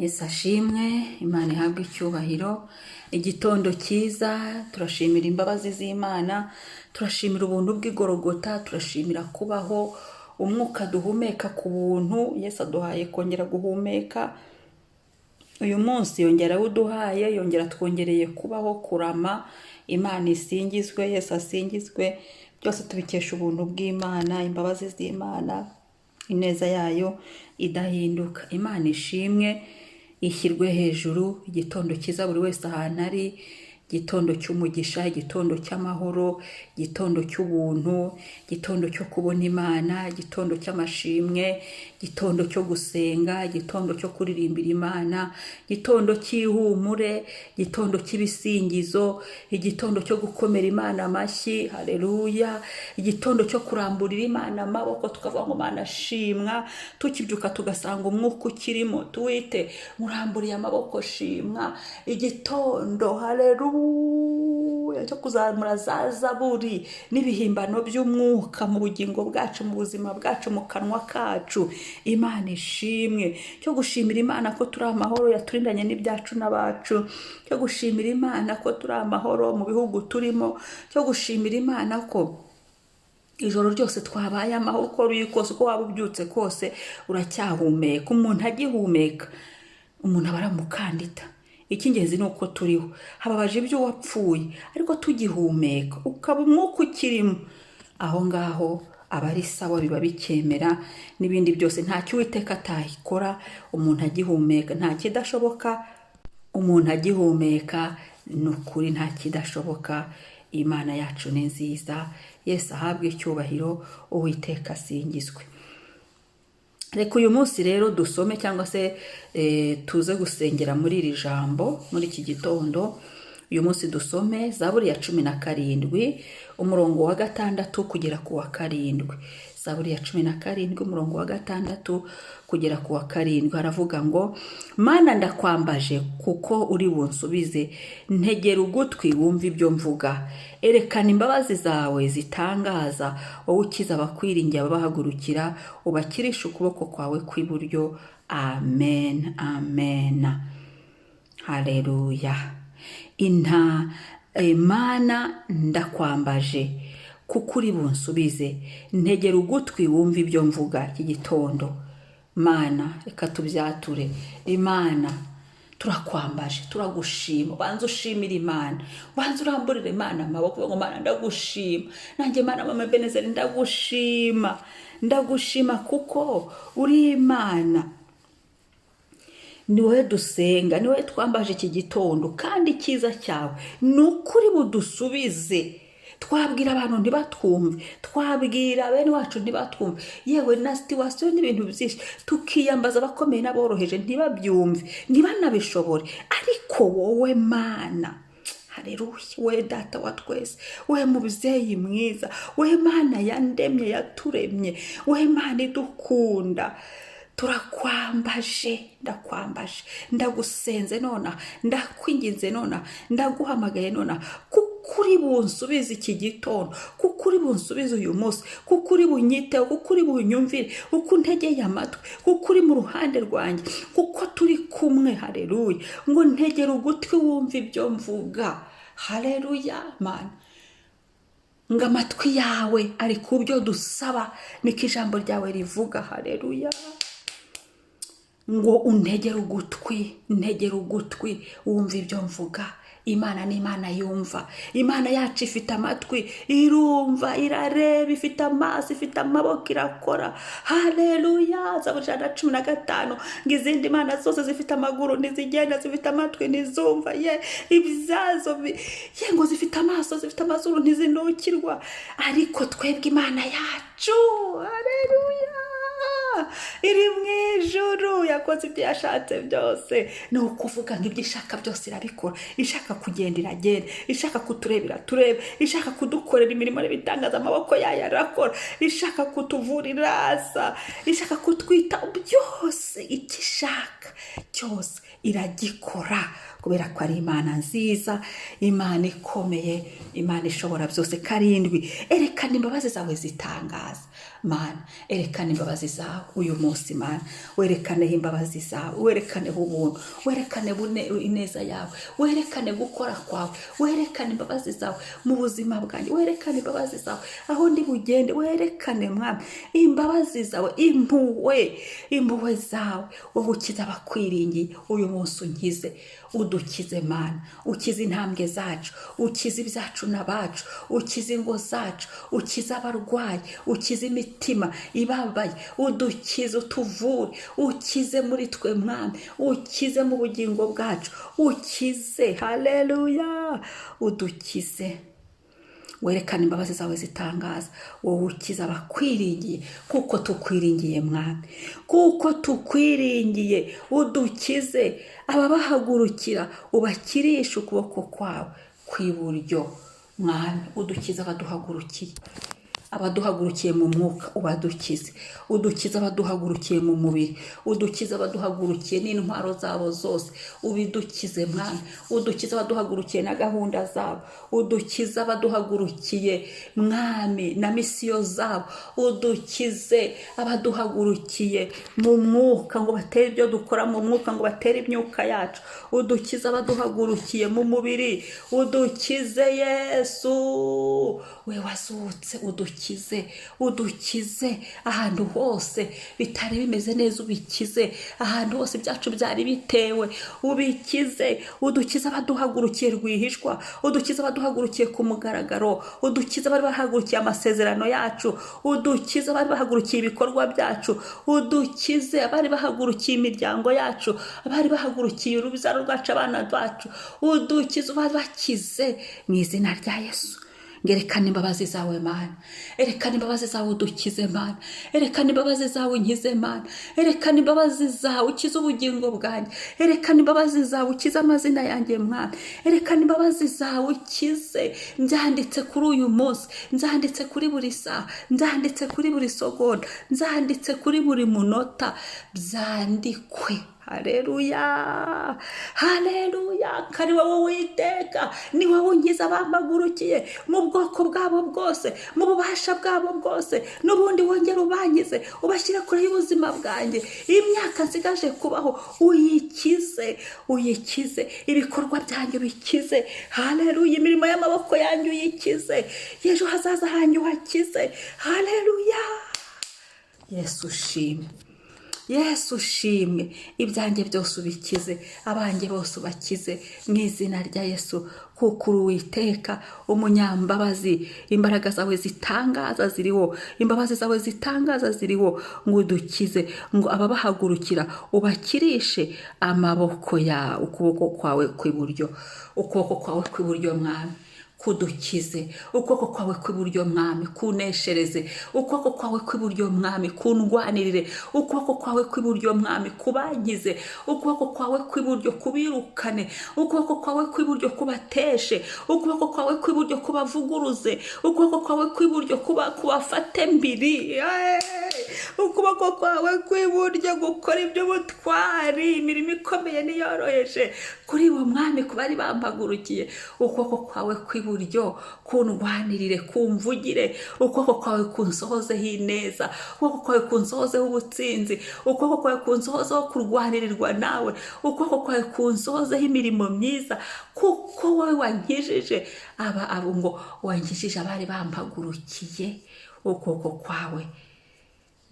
Yesu ashimwe, Imana ihabwe icyubahiro. Igitondo cyiza, turashimira imbabazi z'Imana, turashimira ubuntu bw'igorogota, turashimira kubaho, umwuka duhumeka ku buntu. Yesu aduhaye kongera guhumeka uyu munsi, yongera awuduhaye, yongera twongereye kubaho, kurama. Imana isingizwe, Yesu asingizwe. Byose tubikesha ubuntu bw'Imana, imbabazi z'Imana, ineza yayo idahinduka. Imana ishimwe, ishyirwe hejuru. Igitondo cyiza buri wese ahantu ari, igitondo cy'umugisha, igitondo cy'amahoro, igitondo cy'ubuntu, igitondo cyo kubona Imana, igitondo cy'amashimwe, igitondo cyo gusenga, igitondo cyo kuririmbira Imana, igitondo cy'ihumure, igitondo cy'ibisingizo, igitondo cyo gukomera Imana amashyi, haleluya, igitondo cyo kuramburira Imana amaboko tukavuga ngo Mana shimwa. Tukibyuka tugasanga umwuka ukirimo, tuwite muramburiye amaboko, shimwa. Igitondo, haleluya, cyo kuzamura za zaburi n'ibihimbano by'umwuka mu bugingo bwacu, mu buzima bwacu, mu kanwa kacu. Imana ishimwe. Cyo gushimira Imana ko turi amahoro, yaturindanye n'ibyacu n'abacu, cyo gushimira Imana ko turi amahoro mu bihugu turimo, cyo gushimira Imana ko ijoro ryose twabaye amahoro. Uko ruri kose, uko waba ubyutse kose, uracyahumeka. Umuntu agihumeka, umuntu aba ari umukandida. Icy'ingenzi ni uko turiho. Hababaje ibyo wapfuye, ariko tugihumeka, ukaba umwuka ukirimo aho ngaho, aba ari sawa, biba bikemera n'ibindi byose. Ntacyo Uwiteka atayikora umuntu agihumeka, nta kidashoboka umuntu agihumeka. Ni ukuri nta kidashoboka. Imana yacu ni nziza. Yesu ahabwe icyubahiro, Uwiteka asingizwe. Reka uyu munsi rero dusome cyangwa se tuze gusengera muri iri jambo muri iki gitondo. Uyu munsi dusome Zaburi ya 17, umurongo wa 6 kugera ku wa 7. Zaburi ya 17, umurongo wa 6 kugera ku wa 7, haravuga ngo: "Mana, ndakwambaje kuko uri bunsubize, ntegera ugutwi wumve ibyo mvuga. Erekana imbabazi zawe zitangaza, wowe ukiza abakwiringiye, ababahagurukira ubakirisha ukuboko kwawe kw'iburyo. Amen, amen, haleluya." Inta Mana, ndakwambaje kuko uri bunsubize, ntegera ugutwi wumve ibyo mvuga. Iki gitondo, Mana, reka tubyature. Imana, turakwambaje, turagushima. Ubanza ushimire Imana, ubanza uramburire Imana amaboko ngo: "Mana, ndagushima." Nanjye Mana, mama Benezeri, ndagushima, ndagushima kuko uri Imana. Ni wowe dusenga, ni wowe twambaje iki gitondo, kandi icyiza cyawe ni ukuri budusubize. Twabwira abantu ntibatwumve, twabwira bene wacu ntibatwumve, yewe na situation n'ibintu byinshi, tukiyambaza abakomeye n'aboroheje ntibabyumve, ntibanabishobore. Ariko wowe Mana, hareruya, we Data wa twese, we mubyeyi mwiza, we Mana yandemye, yaturemye, we Mana idukunda, turakwambaje. Ndakwambaje, ndagusenze nonaha, ndakwinginze nonaha, ndaguhamagaye nonaha, kuko uri bunsubize iki gitondo, kuko uri bunsubize uyu munsi, kuko uri bunyiteho, kuko uri bunyumvire, kuko untegeye amatwi, kuko uri mu ruhande rwanjye, kuko turi kumwe. Hareruya. Ngo ntegere ugutwi wumve ibyo mvuga. Hareruya. Mana, ngo amatwi yawe ari ku byo dusaba, niko ijambo ryawe rivuga. Hareruya. Ngo untegere ugutwi, ntegere ugutwi wumva ibyo mvuga. Imana ni Imana yumva. Imana yacu ifite amatwi, irumva, irareba, ifite amaso, ifite amaboko, irakora. Haleluya. Zaburi 115 ngo: "Izindi mana zose zifite amaguru ntizigenda, zifite amatwi ntizumva." Ye ibyazo ye ngo zifite amaso, zifite amazuru, ntizinukirwa. Ariko twebwe Imana yacu, haleluya, iri mu ijuru, yakoze ibyo yashatse byose. Ni ukuvuga ngo ibyo ishaka byose irabikora. Ishaka kugenda iragenda, ishaka kutureba iratureba, ishaka kudukorera imirimo n'ibitangaza amaboko yayo arakora, ishaka kutuvura iraza, ishaka kutwita, byose icyo ishaka cyose iragikora. Kubera ko ari Imana nziza, Imana ikomeye, Imana ishobora byose. 7, erekana imbabazi zawe zitangaza. Mana, erekana imbabazi zawe uyu munsi. Mana, werekaneho imbabazi zawe, werekaneho ubuntu, werekane ineza yawe, werekane gukora kwawe, werekane imbabazi zawe mu buzima bwanjye, werekane imbabazi zawe aho ndi bugende, werekane, Mwami, imbabazi zawe, impuhwe, impuhwe zawe, wowe ukiza abakwiringiye. Uyu munsi unkize, udukize, Mana, ukize intambwe zacu, ukize ibyacu n'abacu, ukize ingo zacu, ukize abarwayi, ukize imitima ibabaye, udukize, utuvure, ukize muri twe, Mwami, ukize mu bugingo bwacu, ukize. Haleluya! Udukize, werekane imbabazi zawe zitangaza, wowe ukiza abakwiringiye, kuko tukwiringiye, Mwami, kuko tukwiringiye. Udukize ababahagurukira, ubakirishe ukuboko kwawe kw'iburyo. Mwami, udukize abaduhagurukiye, abaduhagurukiye mu mwuka ubadukize, udukize abaduhagurukiye mu mubiri, udukize abaduhagurukiye n'intwaro zabo zose, ubidukize, Mwami. Udukize abaduhagurukiye na gahunda zabo, udukize abaduhagurukiye, Mwami, na misiyo zabo, udukize abaduhagurukiye mu mwuka ngo batere ibyo dukora mu mwuka, ngo batere imyuka yacu, udukize abaduhagurukiye mu mubiri, udukize. Yesu we wazutse, udukize, udukize ahantu hose bitari bimeze neza, ubikize ahantu hose ibyacu byari bitewe, ubikize. Udukize abaduhagurukiye rwihishwa, udukize abaduhagurukiye ku mugaragaro, udukize abari bahagurukiye amasezerano yacu, udukize abari bahagurukiye ibikorwa byacu, udukize abari bahagurukiye imiryango yacu, abari bahagurukiye urubyaro rwacu, abana bacu, udukize, ubabakize mu izina rya Yesu. Ngerekana imbabazi zawe, Mana, erekana imbabazi zawe udukize. Mana, erekana imbabazi zawe unkize. Mana, erekana imbabazi zawe ukize ubugingo bwanjye, erekana imbabazi zawe ukize amazina yanjye. Mwana, erekana imbabazi zawe ukize. Mbyanditse kuri uyu munsi, mbyanditse kuri buri saha, mbyanditse kuri buri segonda, mbyanditse kuri buri munota, byandikwe. Haleluya, haleluya! Kari wowe Uwiteka, ni wowe unkiza abampagurukiye mu bwoko bwabo bwose, mu bubasha bwabo bwose. N'ubundi wongera ubankize, ubashyire kure y'ubuzima bwanjye. Imyaka nsigaje kubaho uyikize, uyikize, ibikorwa byanjye ubikize. Haleluya! Imirimo y'amaboko yanjye uyikize, ejo hazaza hanjye uhakize. Haleluya! Yesu ushimwe, Yesu ushimwe. Ibyanjye byose ubikize, abanjye bose ubakize mu izina rya Yesu, kuko uri Uwiteka umunyambabazi. Imbaraga zawe zitangaza ziriho, imbabazi zawe zitangaza ziriho ngo udukize, ngo ababahagurukira ubakirishe amaboko yawe, ukuboko kwawe kw'iburyo. Ukuboko kwawe kw'iburyo, Mwami, kudukize. Ukuboko kwawe kw'iburyo, Mwami, kuneshereze. Ukuboko kwawe kw'iburyo, Mwami, kundwanirire. Ukuboko kwawe kw'iburyo, Mwami, kubankize. Ukuboko kwawe kw'iburyo kubirukane. Ukuboko kwawe kw'iburyo kubateshe. Ukuboko kwawe kw'iburyo kubavuguruze. Ukuboko kwawe kw'iburyo kubafate mbiri. Ukuboko kwawe kw'iburyo gukora iby'ubutwari, imirimo ikomeye niyoroheje kuri bo, Mwami, ku bari bampagurukiye. Ukuboko kwawe kw'iburyo kundwanirire, kumvugire. Ukuboko kwawe kunsohozeho ineza. Ukuboko kwawe kunsohozeho ubutsinzi. Ukuboko kwawe kunsohozeho kurwanirirwa nawe. Ukuboko kwawe kunsohozeho imirimo myiza, kuko wowe wankijije aba abo, ngo wankijije abari bampagurukiye. Ukuboko kwawe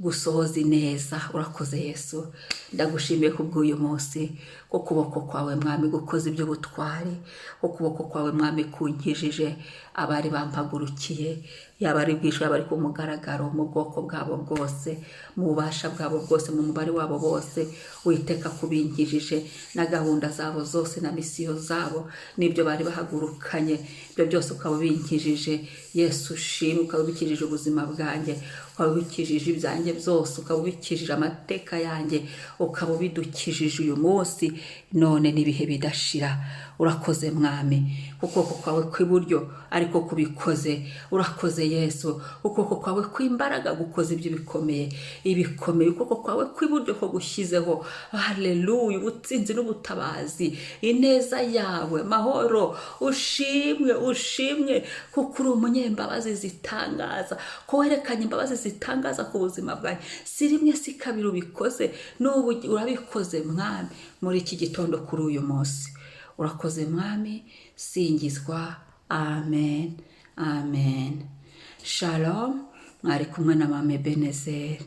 gusohoza ineza. Urakoze Yesu, ndagushimiye kubw'uyu munsi, ko ukuboko kwawe, Mwami, gukoze iby'ubutwari, ukuboko kwawe, Mwami, kunkijije abari bampagurukiye, yaba ari bwishyu, yaba ari ku mugaragaro, mu bwoko bwabo bwose, mu bubasha bwabo bwose, mu mubare wabo bose. Witeka kubinkijije na gahunda zabo zose na misiyo zabo n'ibyo bari bahagurukanye, ibyo byose ukaba ubinkijije. Yesu ushimwe! Ukaba ubikijije ubuzima bwanjye, ukaba ubikijije ibyanjye byose, ukaba ubikijije amateka yanjye, ukaba ubidukijije uyu munsi, none n'ibihe bidashira. Urakoze, Mwami, ukuboko kwawe kw'iburyo ariko kubikoze. Urakoze. Yesu. Ukuboko kwawe kw'imbaraga gukoze ibyo bikomeye, ibikomeye. Ukuboko kwawe kw'iburyo ko gushyizeho, haleluya, ubutsinzi n'ubutabazi, ineza yawe, amahoro. Ushimwe, ushimwe, kuko uri umunyembabazi zitangaza, ko werekanye imbabazi zitangaza ku buzima bwanjye. Si rimwe, si kabiri ubikoze, n'ubu urabikoze, Mwami, muri iki gitondo, kuri uyu munsi. Urakoze, Mwami, singizwa. Amen, amen. Shalom. Mwari kumwe na Mama Ebenezeri.